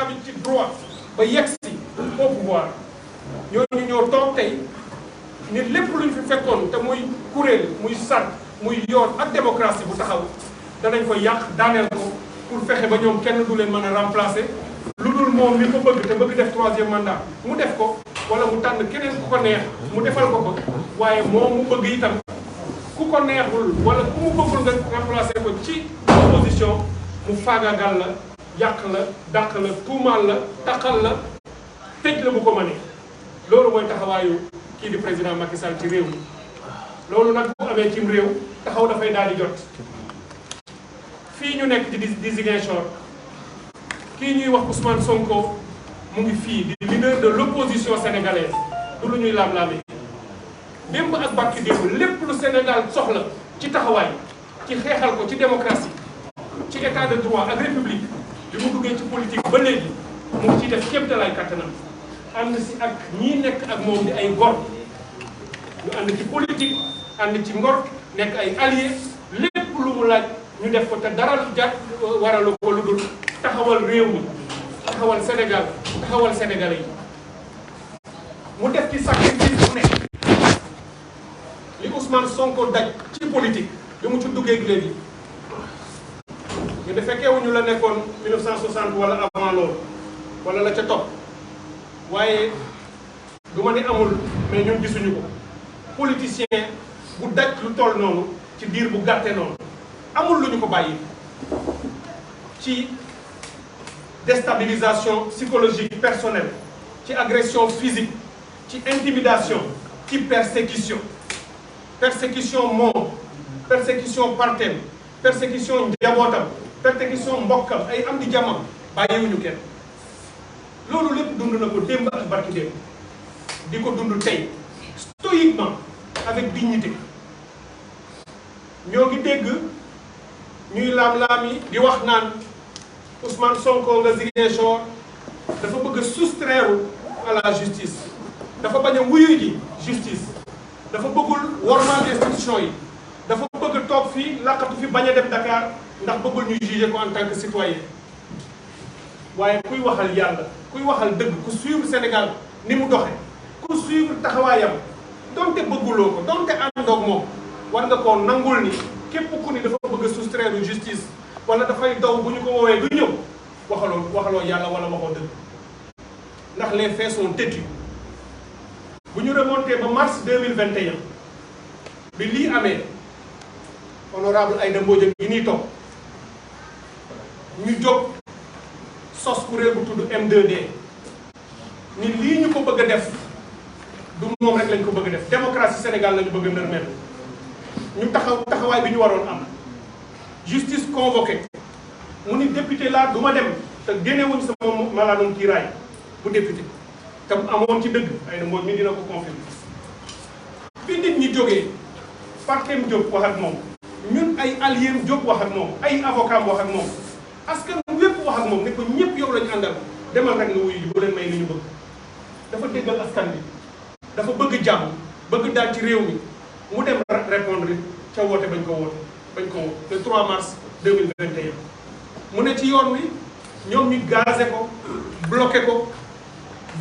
magistrat bi ci droit ba yegsi au pouvoir ñooñu ñoo toog tey nit lépp luñ fi fekkoon te muy kuréel muy sart muy yoon ak démocratie bu taxaw danañ ko yàq daaneel ko pour fexe ba ñoom kenn du leen mën a remplacer lu dul moom mi ko bëgg te bëgg def 3e mandat mu def ko wala mu tànn keneen ku ko neex mu defal ko ko waaye moom mu bëgg itam ku ko neexul wala ku mu bëggul nga remplacer ko ci opposition mu faagaagal la yàq la dàq la tuumaal la taqal la tëj la bu ko mënee loolu mooy taxawaayu kii di président Macky Sall ci réew mi loolu nag bu amee cim réew taxaw dafay daal di jot fii ñu nekk di Ziguinchor kii ñuy wax Ousmane Sonko mu ngi fii di leader de l'opposition sénégalaise du lu ñuy laam-laamee démb ak barki démb lépp lu Sénégal soxla ci taxawaay ci xeexal ko ci démocratie ci état de droit ak république bi mu duggee ci politique ba léegi mu ngi ciy def kéemtalaay kattanam ànd si ak ñii nekk ak moom di ay gor ñu ànd ci politique ànd ci ngor nekk ay alliés lépp lu mu laaj ñu def ko te dara waralu ko lu dul taxawal réew mi taxawal Sénégal taxawal Sénégalais yi mu def ci sacrifice bu nekk li Ousmane Sonko daj ci politique li mu ci duggee ak léegi ñu de fekkewuñu la nekkoon 1960 wala avant loolu wala la ca topp waaye du ma ni amul mais ñun gisuñu ko politicien bu daj lu toll noonu ci diir bu gàtte noonu amul lu ñu ko bàyyi ci déstabilisation psychologique personnelle ci agression physique ci intimidation ci persécution moom persécution partem persécution njabootam persécution mbokkam ay am di jàmmam bàyyiwuñu kenn loolu lépp dund na ko démb ak barki démb di ko dund tey stoïquement avec dignité ñoo ngi dégg ñuy laam-laam yi di wax naan Ousmane Sonko nga Ziguinchor dafa bëgg a soustraire à la justice dafa bañ a wuyu ji justice dafa bëggul wormaal institution yi dafa bëgg toog fii laqatu fi bañ a dem Dakar ndax bëggul ñu juger ko en tant que citoyen waaye kuy waxal yàlla kuy waxal dëgg ku suivre Sénégal ni mu doxe ku suivre taxawaayam donte bëgguloo ko donte àndoog moom war nga koo nangul ni képp ku ni dafa bëgg a soustraire justice wala dafay daw bu ñu ko woowee du ñëw waxaloo yàlla wala waxoo dëgg ndax les faits sont têtus bu ñu remonté ba mars 2021 bi lii amee honorable Aïda Mbodj yi nii toog ñu jóg sos kuréel bu tudd M2D ni lii ñu ko bëgg a def du moom rek lañ ko bëgg a def démocratie Sénégal la ñu bëgg a nërmeel ñu taxawaay bi ñu waroon am justice convoqué mu ni député laa du ma dem te génnewuñ sama malaanum kiiraay bu député te amoon ci dëgg Aïda Mbodj mi dina ko confirmer bi nit ñi jógee partem jóg wax ak moom ñun ay alliés jóg wax ak moom ay avocat wax ak moom askan wépp wax ak moom ne ko ñëpp yow lañu àndal demal rek nga wuyu ji bu leen may li ñu bëgg dafa déggal askan bi dafa bëgg jàmm bëgg daal ci réew mi mu dem répondre ca woote bañ ko woote le 3 mars 2021 mu ne ci yoon wi ñoom ñu gazé ko bloqué ko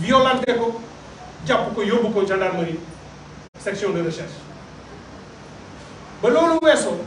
violenté ko jàpp ko yóbbu ko gendarmerie section de recherche ba loolu weesoo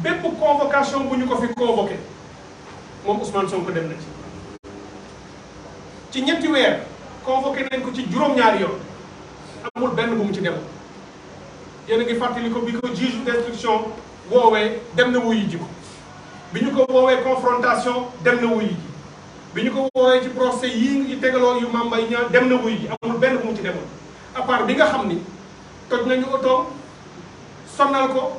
bépp convocation bu ñu ko fi convoqué moom Ousmane Sonko dem na ci ñetti weer convoqué nañ ko ci juróom-ñaari yoon amul benn bu mu ci dem yéen a ngi fàttali ko bi ko juge d'instruction woowee dem na wuyu ji ko bi ñu ko woowee confrontation dem na wuyu ji bi ñu ko woowee ci procès yii ngi tegaloo yu Mame Mbaye Niang dem na wuyu ji amul benn bu mu ci demoon à part bi nga xam ni toj nañu oto sonnal ko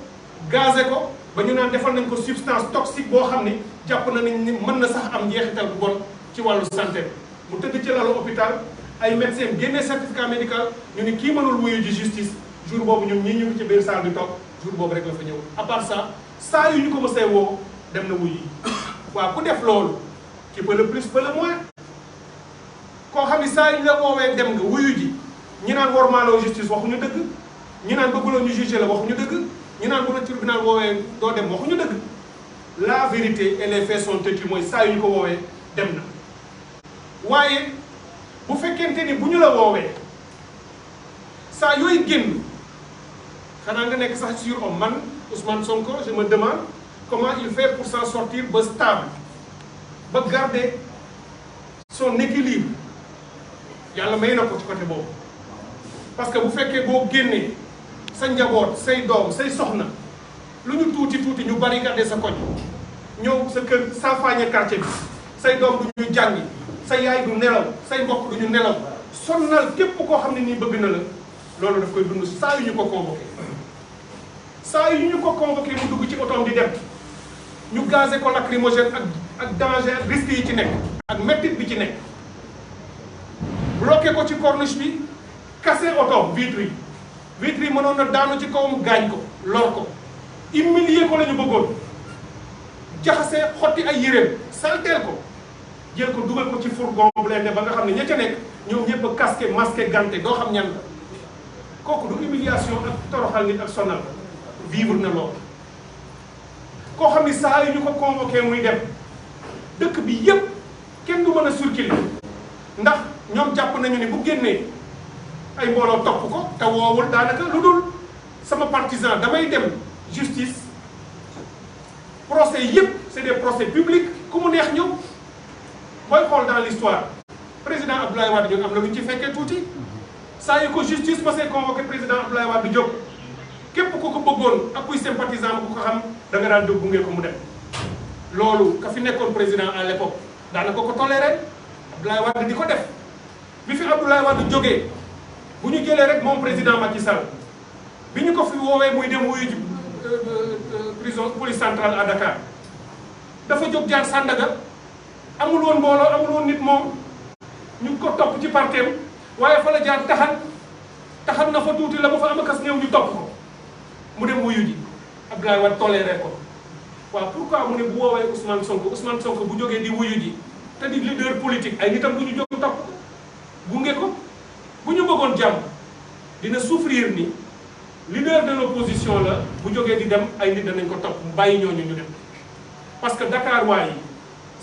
gazé ko ba ñu naan defal nañ ko substance toxique boo xam ni jàpp na nañ ni mën na sax am njeexital bu bon ci wàllu santé mu tëdd ci lalu hôpital ay médecins génnee certificat médical ñu ni kii mënul wuyu ji justice jour boobu ñun ñii ñu ngi ci biir salle bi toog jour boobu rek la fa ñëw à part ça saa yu ñu ko mësee woo dem na wuyu yi waaw ku def loolu qui peut le plus peut le moins koo xam ni saa yu la woowee dem nga wuyu ji ñi naan wormaaloo justice waxuñu dëgg ñi naan bëgguloo ñu juger la waxuñu dëgg ñi naan bu la tribunal woowee doo dem waxuñu dëgg la vérité et les faits sont têtus mooy saa yu ñu ko woowee dem na waaye bu fekkente ni bu ñu la woowee saa yooyu génn xanaa nga nekk sax sur homme man Ousmane Sonko je me demande comment il fait pour s'en sortir ba stable ba garder son équilibre yàlla may na ko ci côté boobu parce que bu fekkee boo génnee sa njaboot say doom say soxna lu ñu tuuti tuuti ñu barricade sa koñ ñëw sa kër salfaañe quartier bi say doom du ñu jàngi sa yaay du nelaw say mbokk du ñu nelaw sonnal képp koo xam ne nii bëgg na la loolu daf koy dund saa yu ñu ko convoqué saa yu ñu ko convoqué mu dugg ci otoom di dem ñu gazé ko lacrymogène ak danger risque yi ci nekk ak mettit bi ci nekk bloqué ko ci corniche bi cassé otoom vitre yi mënoon na daanu ci kawam gaañ ko lor ko humilier ko la ñu bëggoon jaxase xotti ay yéreem salteel ko jël ko dugal ko ci fourgon blindé ba nga xam ne ña ca nekk ñoom ñëpp a casqué masqué ganté doo xam ñan la kooku du humiliation ak toroxal nit ak sonal vivre na loolu koo xam ni saa yu ñu ko convoqué muy dem dëkk bi yépp kenn du mën a circuler ndax ñoom jàpp nañu ni bu génnee ay mbooloo topp ko te woowul daanaka lu dul sama partisan damay dem justice procès yépp c'est des procès publics ku mu neex ñëw booy xool dans l'histoire président Abdoulaye Wade ñun am na lu ñu ci fekkee tuuti saa yu ko justice ba see convoqué président Abdoulaye Wade jóg képp ku ko bëggoon ak kuy sympathisant ku ko xam da nga daan jóg gunge ko mu dem loolu ka fi nekkoon président à l'époque daanaka ko toléré Abdoulaye Wade di ko def bi fi Abdoulaye Wade jógee bu ñu jëlee rek moom président Macky Sall bi ñu ko fi woowee muy dem wuyu ji prison police centrale à Dakar dafa jóg jaar Sandaga amul woon mbooloo amul woon nit moom ñu ko topp ci parteem waaye fa la jaar taxan na fa tuuti la ba fa am akas néew ñu topp ko mu dem wuyu ji Abdoulaye Wade toléré ko waaw pourquoi mu ne bu woowee Ousmane Sonko bu jógee di wuyu ji te di leader politique ay nitam du ñu jóg topp ko gunge ko bu ñu bëggoon jàmm dina souffrir ni leader de l'opposition la bu jógee di dem ay nit danañ ko topp mu bàyyi ñooñu ñu dem parce que Dakar waa yi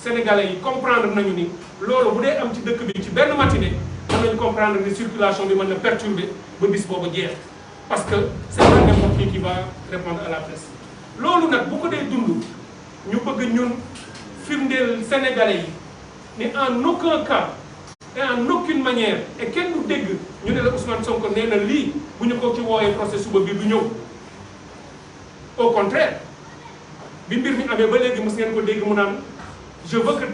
sénégalais yi comprendre nañu ni loolu bu dee am ci dëkk bi ci benn matinée mën nañu comprendre ni circulation bi mën na perturber ba bis boobu jeex parce que c'est pas n'importe qui va répondre à la presse loolu nag bu ko dee dund ñu bëgg ñun firndeel sénégalais yi ni en aucun cas et en aucune manière et kenn du dégg ñu ne la Ousmane Sonko nee na lii bu ñu ko ci woowee procès suba bi du ñëw au contraire bi mbir mi amee ba léegi mos ngeen ko dégg mu naan je veux que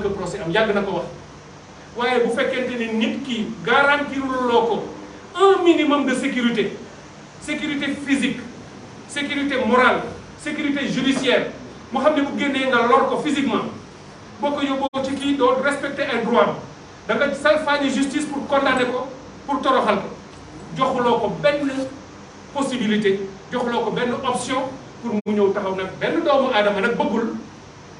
procès am yàgg na ko wax waaye bu fekkente ni nit ki garantiruloo ko un minimum de sécurité physique sécurité morale sécurité judiciaire moo xam ne bu génnee nga lor ko physiquement boo ko yóbboo ci kii doo respecter ay droit da nga salfaañi justice pour condamner ko pour toroxal ko joxuloo ko benn possibilité joxuloo ko benn option pour mu ñëw taxaw nag benn doomu aadama nag bëggul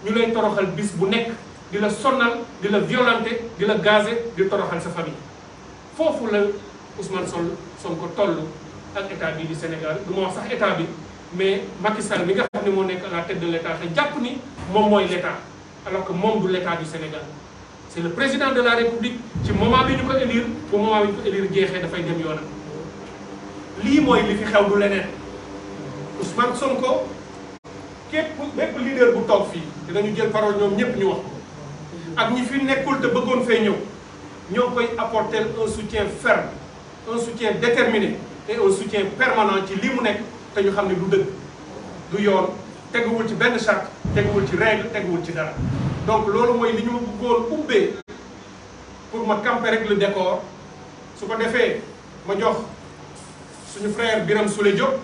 ñu lay toroxal bis bu nekk di la sonnal di la violenter di la gazer di toroxal sa famille foofu la Ousmane Sonko toll ak état bi di Sénégal du ma wax sax état bi mais Macky Sall mi nga xam ne moo nekk à la tête de l'état te jàpp ni moom mooy l'état alors que moom du l'état du Sénégal c'est le président de la République ci moment bi ñu ko élire bu moment bi ñu ko élire jeexee dafay dem yoonam lii mooy li fi xew du leneen Ousmane Sonko bépp leader bu toog fii dinañu jël parole ñoom ñëpp ñu wax ko ak ñi fi nekkul te bëggoon fee ñëw ñoo koy apporter un soutien ferme un soutien déterminé et un soutien permanent ci lii mu nekk te ñu xam ne du dëgg du yoon teguwul ci benn charte teguwul ci règle teguwul ci dara donc loolu mooy li ñu bëggoon ubbee pour ma camper rek le décor su ko defee ma jox suñu frère Birame Souleye Diop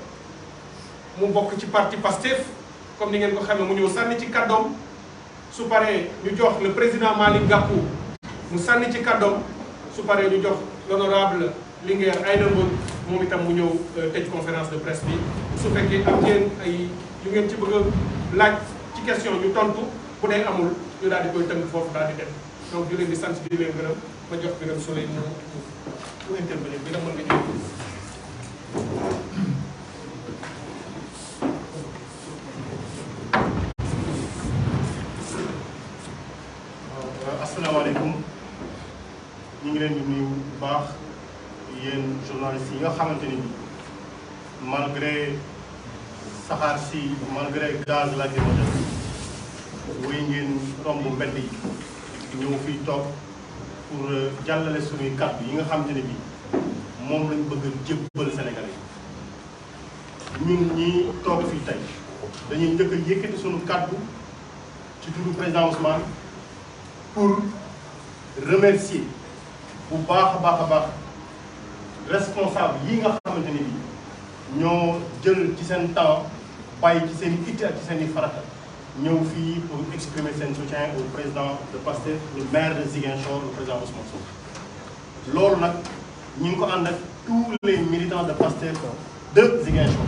mu bokk ci parti Pastef comme ni ngeen ko xamee mu ñëw sànni ci kàddoom su paree ñu jox le président Malick Gakou mu sànni ci kàddoom su paree ñu jox l'honorable Linguère Aïda Mbodj moom itam mu ñëw tëj conférence de presse bi su fekkee am ngeen ay yu ngeen ci bëgg a laaj ci question ñu tontu bu dee amul ñu daal di koy tënk foofu daal di dem donc di leen di sant di leen gërëm ma jox Birame Souleye mu intervenir bi da mën nga ñëw. asalaamaaleykum ñu ngi leen di nuyu bu baax yéen journalistes yi nga xamante ni malgré saxaar si malgré gaz lacrymogène wuy ngeen romb mbedd yi ñëw fii toog pour jàllale suñuy kàddu yi nga xamante ne bii moom lañ bëgg a jébbal Sénégalais yi ñun ñi toog fii tey dañuy njëkk a yëkkati suñu kàddu ci turu président Ousmane pour remercier bu baax a baax responsable yi nga xamante ne bii ñoo jël ci seen temps bàyyi ci seen i itte ak ci seen i farata ñëw fii pour exprimer seen soutien au président de Pastef le maire de Ziguinchor le président Ousmane Sonko. loolu nag ñu ngi ko ànd ak tous les militants de Pastef de Ziguinchor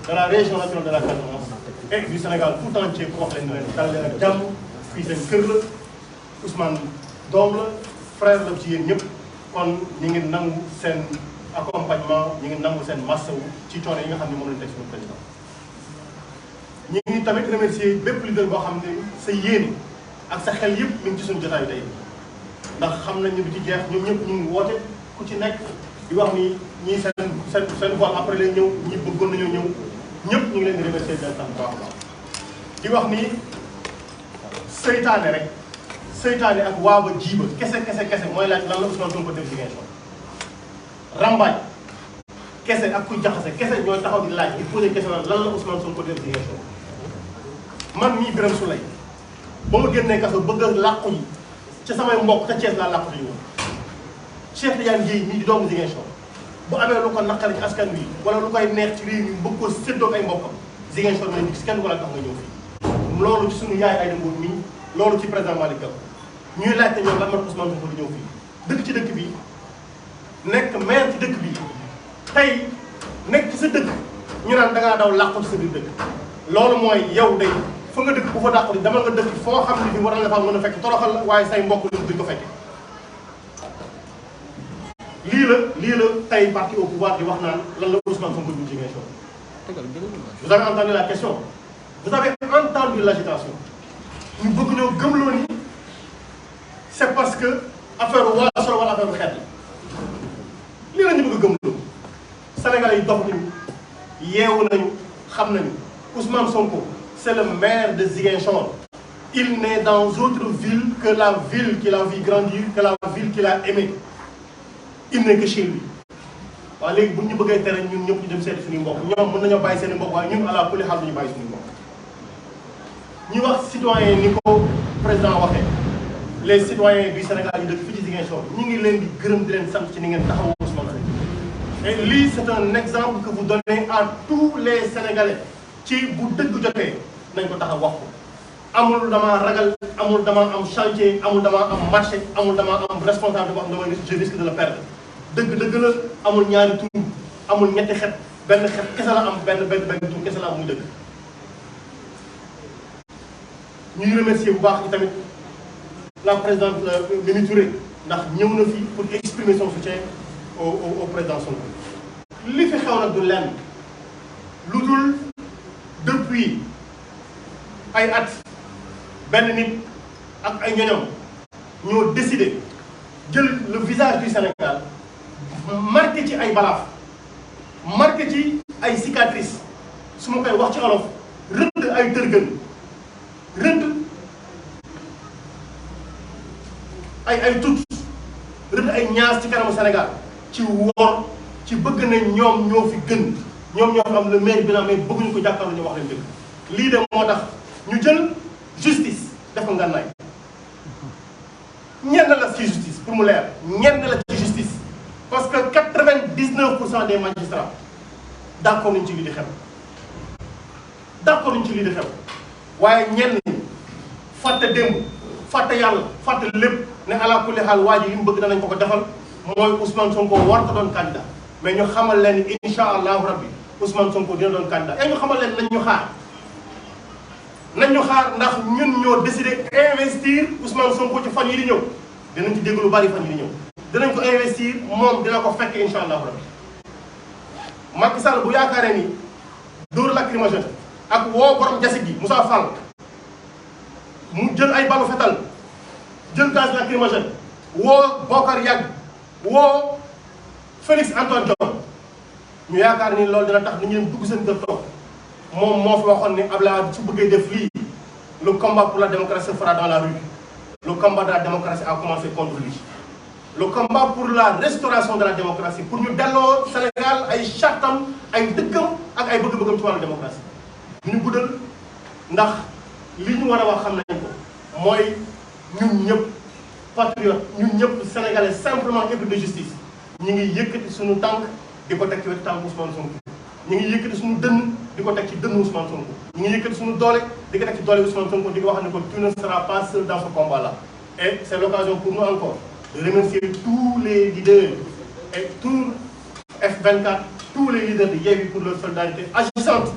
de la région naturelle de la Casamance et du Sénégal tout entier pour wax leen ne leen dal leen ak jàmm fii seen kër la Ousmane doom la frère la ci yéen ñëpp kon ñu ngi nangu seen accompagnement ñu ngi nangu seen massawu ci coono yi nga xam ne moom lañ teg suñu président. ñu ngi tamit remercier bépp leader boo xam ne sa yéene ak sa xel yëpp mi ngi ci suñu jotaay tey ndax xam nañ ne du ci jeex ñoom ñëpp ñu ngi woote ku ci nekk di wax ni ñii seen vol après lay ñëw ñi bëggoon nañoo ñëw ñëpp ñu ngi leen di remercier di leen sant bu baax a baax di wax ni seytaane rek seytaane ak waaba jiiba kese mooy laaj lan la Ousmane Sonko def Ziguinchor rambaaj kese ak ku jaxase kese ñooy taxaw di laaj di posé question lan la Ousmane Sonko def Ziguinchor man mii Birame Souleye ba ma génnee kaso bëgg a làqu yi ca samay mbokk ca Thiès laa làqu yi woon Cheikh Tidiane Dièye mii di doomu Ziguinchor bu amee lu ko naqari ci askan wi wala lu koy neex ci réew mi bëgg ko séddoo ak ay mbokkam Ziguinchor ma ne gis kenn wala tax nga ñëw fii loolu ci suñu yaay ay dëmboot mii loolu ci président Malick Gakou ñuy laajte ñoom lan moo Ousmane Sonko di ñëw fii dëkk ci dëkk bi nekk maire ci dëkk bi tey nekk ci sa dëkk ñu naan da ngaa daw làqu ci sa biir dëkk loolu mooy yow day fa nga dëkk bu fa dàqu di dama nga dëkk foo xam ne bi war na la faa mën a fekk toroxal la waaye say mbokk lu duñ ko fekke lii la tey parti au pouvoir di wax naan lan la Ousmane Sonko di Ziguinchor. Vous avez entendu la question vous avez entendu l'agitation ñu bëgg ñoo gëmloo ni c'est parce que affaire waaso wala affaire xeet la lii la ñu bëgg a gëmloo Sénégalais yi dox nañu yeewu nañu xam nañu Ousmane Sonko c'est le maire de Ziguinchor il n'est dans autre ville que la ville qu'il a vu grandir que la ville qu'il a aimé il n'est que chez lui waaw léegi bu ñu bëggee tere ñun ñëpp ñu dem seeti suñu mbokk ñoom mën nañoo bàyyi seen i mbokk waaye ñun àla kulli xaal duñu bàyyi suñu mbokk ñuy wax citoyen ni ko président waxee les citoyens du Sénégal yi dëkk fii ci Ziguinchor ñu ngi leen di gërëm di leen sant ci ni ngeen taxawoo Ousmane Sonko et lii c'est un exemple que vous donnez à tous les Sénégalais ci bu dëgg jotee nañ ko taxaw wax ko amul dama ragal amul dama am chantier amul dama am marché amul dama am responsable boo xam ne dama je risque de le perdre dëgg la amul ñaari tur amul ñetti xet benn xet kese la am benn tur kese la am muy dëgg ñuy remercier bu baax tamit la présidente Mimi Touré ndax ñëw na fii pour exprimer son soutien au président Sonko li fi xew nag du lenn lu dul depuis ay at benn nit ak ay ñoñom ñoo décidé jël le visage du Sénégal marqué ci ay balaaf marqué ci ay cicatrices su ma koy wax ci olof rëdd ay tërgën rëdd ay tut rëdd ay ñaas ci kanamu Sénégal ci woor ci bëgg na ñoom ñoo fi gën ñoom ñoo fi am le maire bi naa mais bëgguñu ko jàkkaarloo ñu wax leen dëgg lii de moo tax ñu jël justice def ko ngànnaay ñenn la ci justice pour mu leer ñenn la ci justice parce que 99% des magistrats d'accord nañ ci lii di xew d'accord nañ ci lii di xew waaye ñenn ñi fàtte démb fàtte yàlla fàtte lépp ne ala kulli xaal waa ji li mu bëgg danañ ko ko defal mooy Ousmane Sonko war ko doon candidat mais ñu xamal leen ni incha allahu rabbi Ousmane Sonko dina doon candidat et ñu xamal leen nañ ñu xaar ndax ñun ñoo décidé investir Ousmane Sonko ci fan yi di ñëw dinañ ci dégg lu bari fan yi di ñëw dinañ ko investir moom dina ko fekk incha allahu rabbi Macky Sall bu yaakaaree ni dóor lacrymogène ak woo borom jasig gi Moussa Fall mu jël ay balu fetal jël gaz lacrymogène woo Bokar Yàgg woo Félix Antoine Diome ñu yaakaar ni loolu dina tax ni ngeen dugg seen kër toog moom moo fi waxoon ni Abdoulaye Wade su bëggee def lii le combat pour la démocratie se fera dans la rue. Le combat de la démocratie a commencé contre lui. Le combat pour la restauration de la démocratie, pour ñu delloo Sénégal ay chartam ay dëkkam ak ay bëgg-bëggam ci wàllu démocratie. ñu guddal ndax li ñu war a wax xam nañ ko mooy ñun ñëpp patriote ñun ñëpp sénégalais simplement épris de justice ñu ngi yëkkati suñu tànk di ko teg ci wetu tànk Ousmane Sonko. ñu ngi yëkkati suñu dënn di ko teg ci dënn Ousmane Sonko. ñu ngi yëkkati suñu doole di ko teg ci doole Ousmane Sonko di ko wax ne ko tu ne seras pas seul dans ce combat là. Et c'est l'occasion pour nous encore de remercier tous les leaders et tout F24, tous les leaders de YEWI pour leur solidarité agissante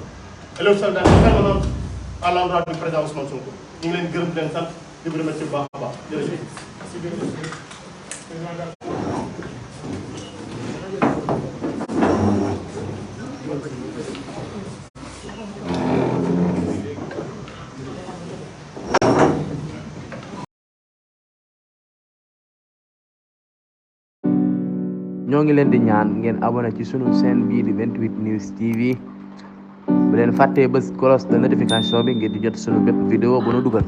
et leur solidarité permanente à l'endroit du président Ousmane Sonko. ñu ngi leen gërëm di leen sant di ko remercier bu baax a baax jërëjëf. ñoo ngi leen di ñaan ngeen abonné ci sunu chaîne bii di 28 News TV bu leen fàttee bës cloche de notification bi ngir di jot sunu bépp vidéo bu nu dugal